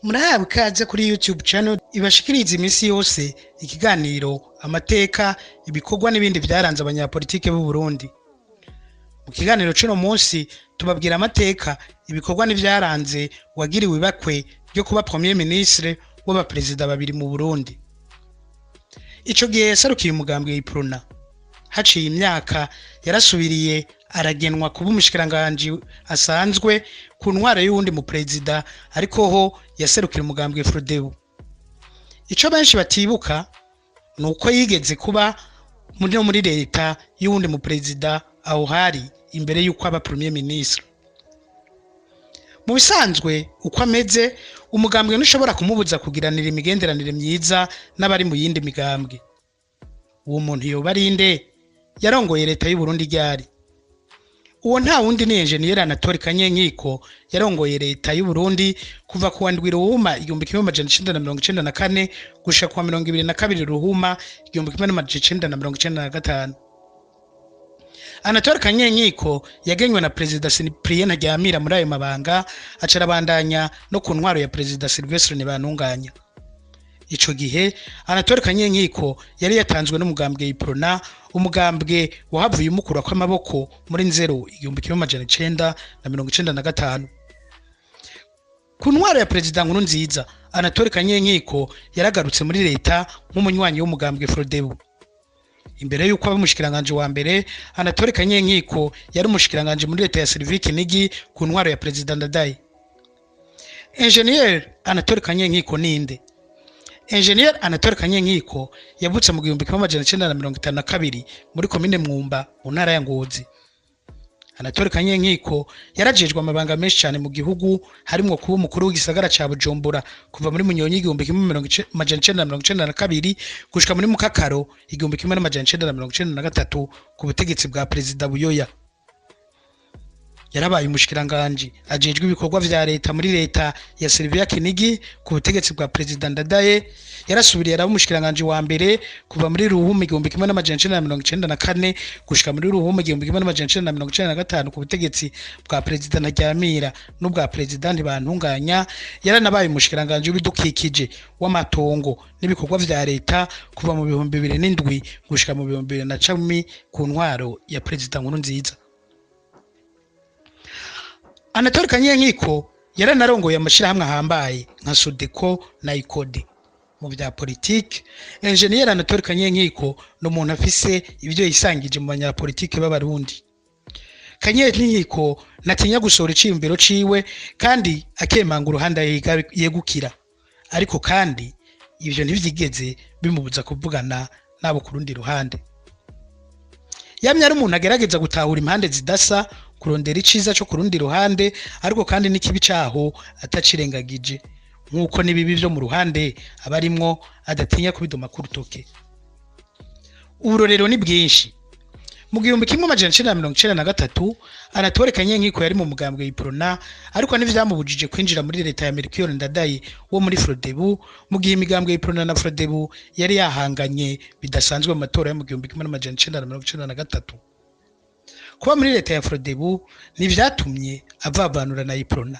Murahabwa ikaze kuri YouTube channel ibashikiriza iminsi yose ikiganiro, amateka, ibikorwa n'ibindi vyaranze abanyapolitike b'u Burundi. Mu kiganiro c'uno munsi tubabwira amateka, ibikorwa n'ivyaranze uwagiriwe ibakwe ryo kuba Premier Ministre w'abaperezida babiri mu Burundi. Ico gihe yaserukiye umugambwe Uprona. Haciye imyaka yarasubiriye aragenwa kuba umushikiranganji asanzwe ku ntwaro y'uwundi mu perezida, ariko ho yaserukira umugambwe Frodebu. Ico benshi batibuka nuko yigeze kuba muri leta y'uwundi mu perezida aho hari imbere y'uko aba Premier Ministre. Mu bisanzwe uko ameze, umugambwe ntushobora kumubuza kugiranira imigenderanire myiza n'abari mu yindi migambwe. Uwo muntu yoba ari nde? Yarongoye leta y'u Burundi ryari? Uwo nta wundi ni Enjeniyeri Anatole Kanyenkiko, yarongoye leta y'u Burundi kuva kuwa 7 Ruhuma 1994 gushika kuwa 22 Ruhuma 1995. Anatole Kanyenkiko yagenywe na Perezida Cyprien Ntaryamira muri ayo mabanga, aca arabandanya no ku ntwaro ya Perezida Sylvestre Ntibantunganya. Ico gihe Anatole Kanyenkiko yari yatanzwe n'umugambwe Uprona, umugambwe wahavuye umukura kw'amaboko muri Nzero 1995. Ku ntwaro ya Perezida Nkurunziza, Anatole Kanyenkiko yaragarutse muri leta nk'umunywanyi w'umugambwe Frodebu. Imbere y'uko aba umushikiranganji wa mbere, Anatole Kanyenkiko yari umushikiranganji muri leta ya Sylvie Kinigi ku ntwaro ya Perezida Ndadaye. Enjeniyeri Anatole Kanyenkiko ninde? Enjeniyeri Anatole Kanyenkiko yavutse mu 1952 muri komine Mwumba mu ntara ya Ngozi. Anatole Kanyenkiko yarajejwe amabanga menshi cyane mu gihugu, harimwo kuba umukuru w'igisagara ca Bujumbura kuva muri Munyonyi 1992 gushika muri Mukakaro 1993 ku butegetsi bwa Perezida Buyoya. Yarabaye umushikiranganji ajejwe ibikorwa vya leta muri leta ya Sylvia Kinigi ku butegetsi bwa Perezida Ndadaye. Yarasubiriye araba umushikiranganji wa mbere kuva muri Ruhuma 1994 gushika muri Ruhuma 1995 ku butegetsi bwa Perezida Ntaryamira n'ubwa Perezida Ntibantunganya. Yaranabaye umushikiranganji w'ibidukikije, w'amatongo n'ibikorwa vya leta kuva mu 2007 gushika mu 2010 ku ntwaro ya Perezida Nkurunziza. Anatole Kanyenkiko yaranarongoye amashirahamwe ahambaye nka Sodeko na Ikode. Mu vya politike, Enjeniyeri Anatole Kanyenkiko ni umuntu afise ivyo yisangije mu banyapolitike b'Abarundi. Kanyenkiko ntatinya gusohora iciyumviro ciwe kandi akemanga uruhande yegukira, ariko kandi ivyo ntivyigeze bimubuza kuvugana n'abo ku rundi ruhande. Yamye ari umuntu agerageza gutahura impande zidasa, kurondera iciza co ku rundi ruhande, ariko kandi n'ikibi caho atacirengagije, nk'uko n'ibibi vyo mu ruhande abarimwo adatinya kubidoma ku rutoke. Uburorero ni bwinshi. Mu 1993 Anatole Kanyenkiko yari mu mugambwe Uprona, ariko ntivyamubujije kwinjira muri leta ya Melchior Ndadaye wo muri Frodebu, mu gihe imigambwe Uprona na Frodebu yari yahanganye bidasanzwe mu matora yo mu 1993. Kuba muri leta ya Frodebu ntivyatumye avavanura na Uprona.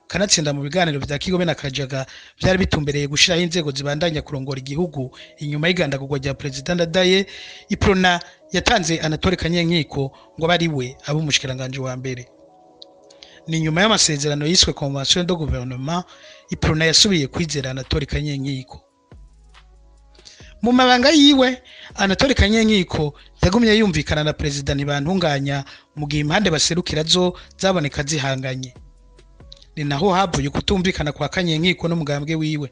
Kanatsinda mu biganiro vya Kigobe na Kajaga vyari bitumbereye gushiraho inzego zibandanya kurongora igihugu inyuma y'igandagurwa rya Perezida Ndadaye, Uprona yatanze Anatole Kanyenkiko ngo abe ari we abe umushikiranganji wa mbere. Ni nyuma y'amasezerano yiswe Convention de Gouvernement, Uprona yasubiye kwizera Anatole Kanyenkiko. Mu mabanga yiwe, Anatole Kanyenkiko yagumye yumvikana na Perezida Ntibantunganya mu gihe impande baserukira zo zaboneka zihanganye. Ni naho havuye kutumvikana kwa Kanyenkiko n'umugambwe wiwe.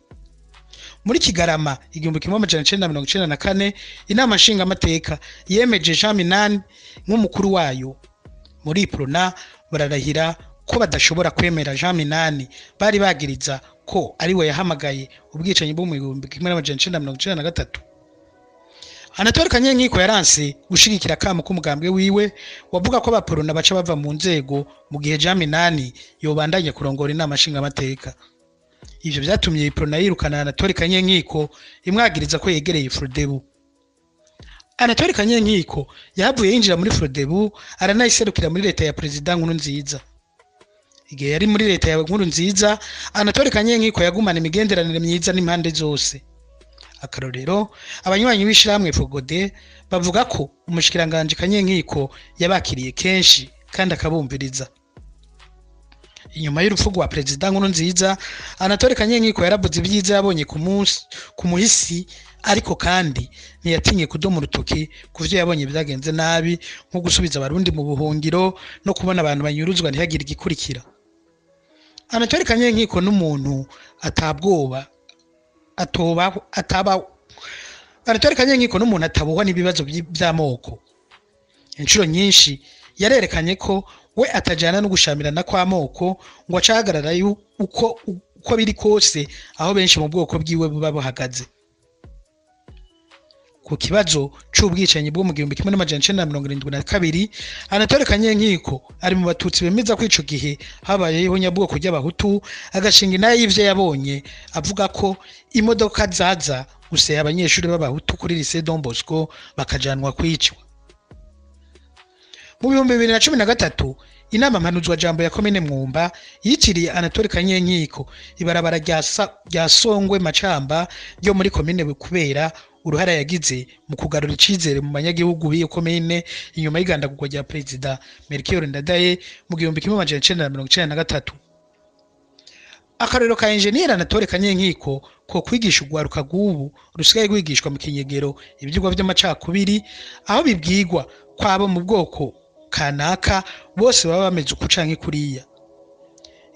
Muri Kigarama 1994, inama nshingamateka yemeje Jean Minani nk'umukuru wayo. Muri Uprona bararahira ko badashobora kwemera Jean Minani bari bagiriza ko ari we yahamagaye ubwicanyi bwo mu 1993. Anatole Kanyenkiko yaranse gushigikira akamo k'umugambwe wiwe wavuga ko abaporona baca bava mu nzego mu gihe Jean Minani yobandanya kurongora inama nshingamateka. Ivyo vyatumye Uprona yirukana Anatole Kanyenkiko, imwagiriza ko yegereye Frodebu. Anatole Kanyenkiko yahavuye yinjira muri Frodebu, aranayiserukira muri leta ya Perezida Nkurunziza. Igihe yari muri leta ya Nkurunziza, Anatole Kanyenkiko yagumana imigenderanire myiza n'impande zose. Akarorero, abanywanyi b'ishirahamwe Fogode bavuga ko umushikiranganji Kanyenkiko yabakiriye kenshi kandi akabumviriza. Inyuma y'urupfu rwa Perezida Nkurunziza, Anatole Kanyenkiko yaravuze ibyiza yabonye ku munsi ku muhisi, ariko kandi ntiyatinye kudoma urutoki ku vyo yabonye byagenze nabi, nko gusubiza Abarundi mu buhungiro no kubona abantu banyuruzwa ntihagire igikurikira. Anatole Kanyenkiko n'umuntu atabwoba atoba ataba. Anatole Kanyenkiko n'umuntu atabohwa n'ibibazo vy'amoko. Inshuro nyinshi yarerekanye ko we atajana no gushamirana kw'amoko, ngo acahagarara uko biri kose aho benshi mu bwoko bwiwe buba buhagaze. Ku kibazo c'ubwicanyi bwo mu 1972, Anatole Kanyenkiko ari mu Batutsi bemeza ko ico gihe habayeho nyabwoko ry'Abahutu, agashinga inaye y'ivyo yabonye, avuga ko imodoka zaza guseha abanyeshuri b'Abahutu kuri Lycée Don Bosco bakajanwa kwicwa. Mu 2013, inama mpanuzwajambo ya komine Mwumba yitiriye Anatole Kanyenkiko ibarabara rya Songwe Macamba ryo muri komine, kubera uruhara yagize mu kugarura icizere mu banyagihugu b'iyo komine inyuma y'igandagurwa rya Perezida Melchior Ndadaye mu 1993. Akarorero ka Enjeniyeri Anatole Kanyenkiko ko kwigisha urwaruka rw'ubu rusigaye rwigishwa mu kinyegero ivyigwa vy'amacakubiri, aho bibwirwa kwabo mu bwoko kanaka bose baba bameze uku canke kuriya.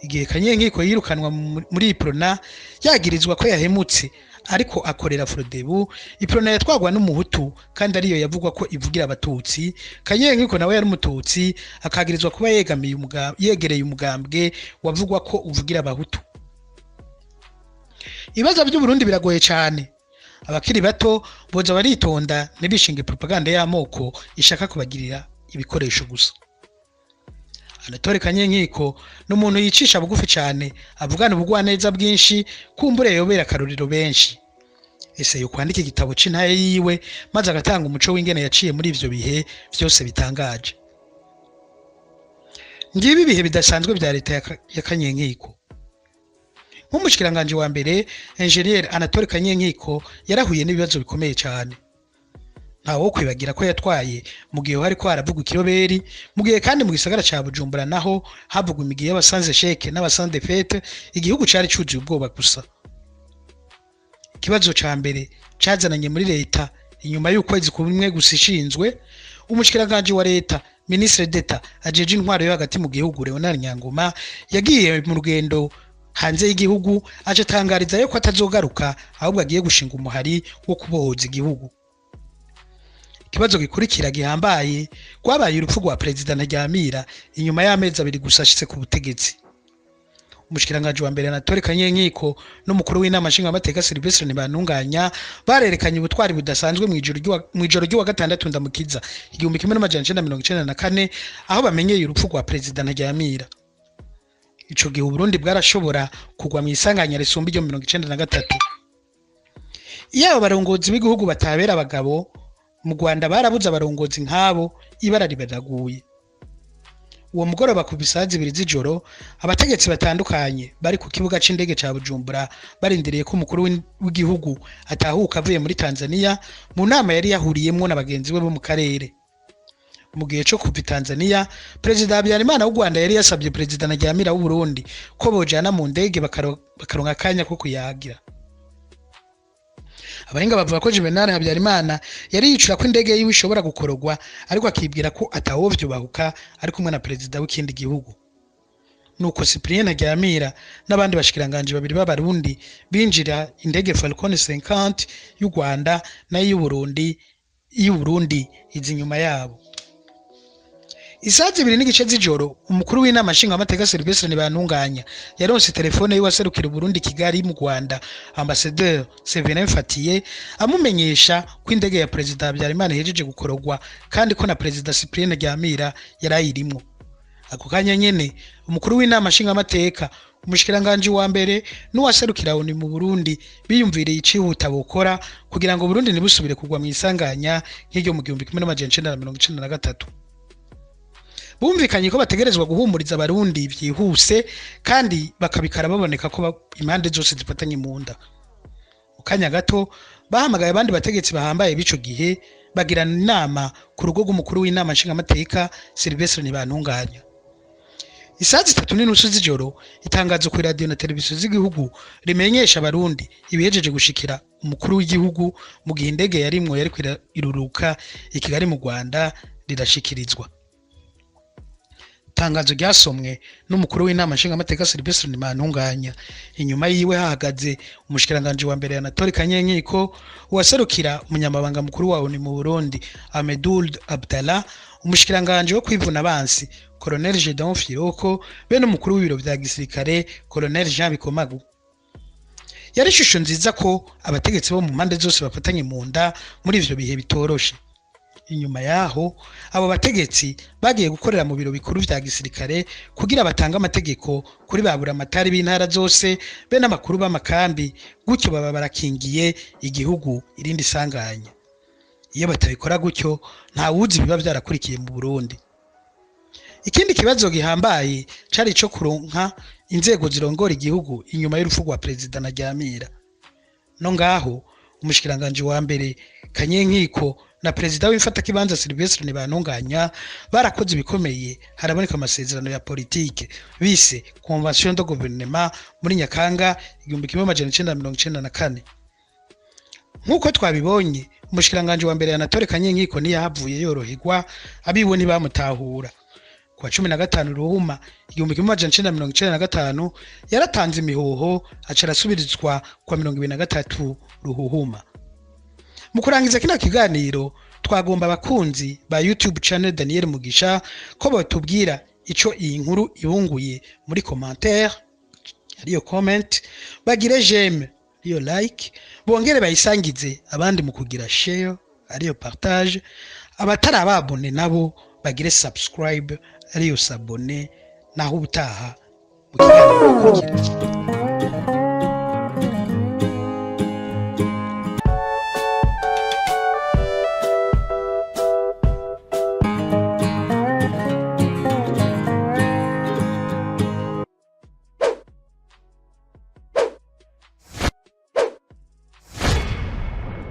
Igihe Kanyenkiko yirukanwa muri Iprona yagirizwa ko yahemutse ariko akorera Frodebu, Iprona yatwagwa n'Umuhutu kandi ariyo yavugwa ko ivugira Abatutsi, Kanyenkiko nawe yari Umututsi, akagirizwa kuba yegamiye yegereye umugambwe wavugwa ko uvugira Abahutu. Ibibazo by'Uburundi biragoye cyane. Abakiri bato boza baritonda ntibishinge propaganda y'amoko ishaka kubagirira ibikoresho gusa. Anatole Kanyenkiko ni umuntu yicisha bugufi cyane, avugana ubugwaneza bwinshi, kumbure yobera akarorero benshi. Ese yo kwandika igitabo c'intaye yiwe maze agatanga umuco w'ingene yaciye muri ivyo bihe vyose bitangaje. Ngibi ibihe bidasanzwe vya leta ya Kanyenkiko. Nk'umushikiranganje wa mbere, Engineer Anatole Kanyenkiko yarahuye n'ibibazo bikomeye cyane. Ntawo kwibagira ko yatwaye mu gihe hariko haravugwa ikiroberi, mu gihe kandi mu gisagara ca Bujumbura naho havugwa imigi y'abasanze sheke n'abasanze fete, igihugu cari cuzuye ubwoba gusa. Ikibazo ca mbere cazananye muri leta inyuma y'ukwezi kumwe gusa ishinzwe, umushikiranganje wa leta, ministre d'État ajeje intwaro yo hagati mu gihugu, Leonard Nyangoma, yagiye mu rugendo hanze y'igihugu, aca atangariza yuko atazogaruka, ahubwo agiye gushinga umuhari wo kubohoza igihugu. Ikibazo gikurikira gihambaye rwabaye urupfu rwa Perezida Ntaryamira inyuma y'amezi 2 gusa ashitse ku butegetsi. Umushikiranganje wa mbere Anatole Kanyenkiko n'umukuru w'inama nshingamateka Sylvestre Ntibantunganya barerekanye ubutwari budasanzwe mw'ijoro ry'uwa gatandatu Ndamukiza 1994, aho bamenyeye urupfu rwa Perezida Ntaryamira. Ico gihe Uburundi bwarashobora kugwa mu isanganya risumba iryo 93. Iyo abo barongozi b'igihugu batabera abagabo, mu Rwanda barabuze abarongozi nk'abo, ibara ribaraguye. Uwo mugoroba ku isaha 2 z'ijoro, abategetsi batandukanye bari ku kibuga c'indege ca Bujumbura barindiriye ko umukuru w'igihugu atahuka avuye muri Tanzania mu nama yari yahuriyemwo na bagenzi be bo mu karere. Mu gihe co kuva i Tanzania, Perezida Habyarimana w'u Rwanda yari yasabye Perezida Ntaryamira w'u Burundi ko bojana mu ndege bakaronka akanya ko kuyagira. Abahinga bavuga ko Juvenal Habyarimana yari yicura ko indege yiwe ishobora gukorogwa, ariko akibwira ko atawovyubahuka ari kumwe na perezida w'ikindi gihugu. Nuko Cyprien Ntaryamira n'abandi bashikiranganje babiri b'Abarundi binjira indege Falcon 50 y'u Rwanda nayo y'u Burundi iza inyuma yabo. Isaha 2:30 z'ijoro, umukuru w'inama nshingamateka Sylvestre Ntibantunganya yaronse telefone y'uwaserukira Uburundi Kigali mu Rwanda, Ambassadeur Severin Mfatiye, amumenyesha ko indege ya Perezida Habyarimana ihejeje gukorogwa kandi ko na Perezida Cyprien Ntaryamira yarayirimwo. Ako kanya nyene umukuru w'inama nshingamateka, umushikiranganje wa mbere n'uwaserukira ONU mu Burundi biyumviriye icihuta bokora kugira ngo Burundi ntibusubire kugwa mu isanganya nk'iryo mu 1993. Bumvikanye ko bategerezwa guhumuriza Abarundi vyihuse kandi bakabikara baboneka ko impande zose zifatanye mu nda. Mu kanya gato bahamagaye abandi bategetsi bahambaye b'ico gihe, bagirana inama ku rugo rw'umukuru w'inama nshingamateka Sylvestre Ntibantunganya. Isaha 3:30 z'ijoro, itangazo ku radiyo na televiziyo z'igihugu rimenyesha Abarundi ibihejeje gushikira umukuru w'igihugu mu gihe indege yarimwo yariko iruruka i Kigali mu Rwanda rirashikirizwa. Itangazo ryasomwe n'umukuru w'inama nshingamateka Sylvestre Ntibantunganya. Inyuma yiwe hahagaze umushikiranganji wa mbere Anatole Kanyenkiko, uwaserukira umunyamabanga mukuru wa ONU mu Burundi Ahmedoul Abdallah, umushikiranganji wo kwivuna abansi Colonel Gedeon Firoko, be n'umukuru w'ibiro vya gisirikare Colonel Jean Bikomagu. Yari ishusho nziza ko abategetsi bo mu mpande zose bafatanye mu nda muri ivyo bihe bitoroshe. Inyuma yaho abo bategetsi bagiye gukorera mu biro bikuru vya gisirikare kugira batange amategeko kuri ba buramatari b'intara zose be n'abakuru b'amakambi, gutyo baba barakingiye igihugu irindi sanganya. Iyo batabikora gutyo, nta wuzi biba vyarakurikiye mu Burundi. Ikindi kibazo gihambaye cari ico kuronka inzego zirongora igihugu inyuma y'urupfu rwa Perezida Ntaryamira. No ngaho umushikiranganji wa mbere Kanyenkiko na perezida w'imfatakibanza Sylvestre Ntibantunganya barakoze ibikomeye, haraboneka amasezerano ya politike bise Convention de Gouvernement muri Nyakanga 1994. Nk'uko twabibonye, umushikiranganji wa mbere Anatole Kanyenkiko ntiyahavuye yoroherwa, abiwe ntibamutahura. Kuwa 15 Ruhuma 1995 yaratanze imihoho, aca arasubirizwa kuwa 23 Ruhuhuma. Mu kurangiza kino kiganiro, twagomba abakunzi ba YouTube channel Daniel Mugisha ko batubwira ico iyi nkuru ibunguye muri commentaire, ariyo comment, bagire j'aime, ariyo like, bongere bayisangize abandi mu kugira share, ariyo partage. Abatari ababone nabo bagire subscribe, ariyo s'abonner. Naho ubutaha mu kiganiro gikurikira.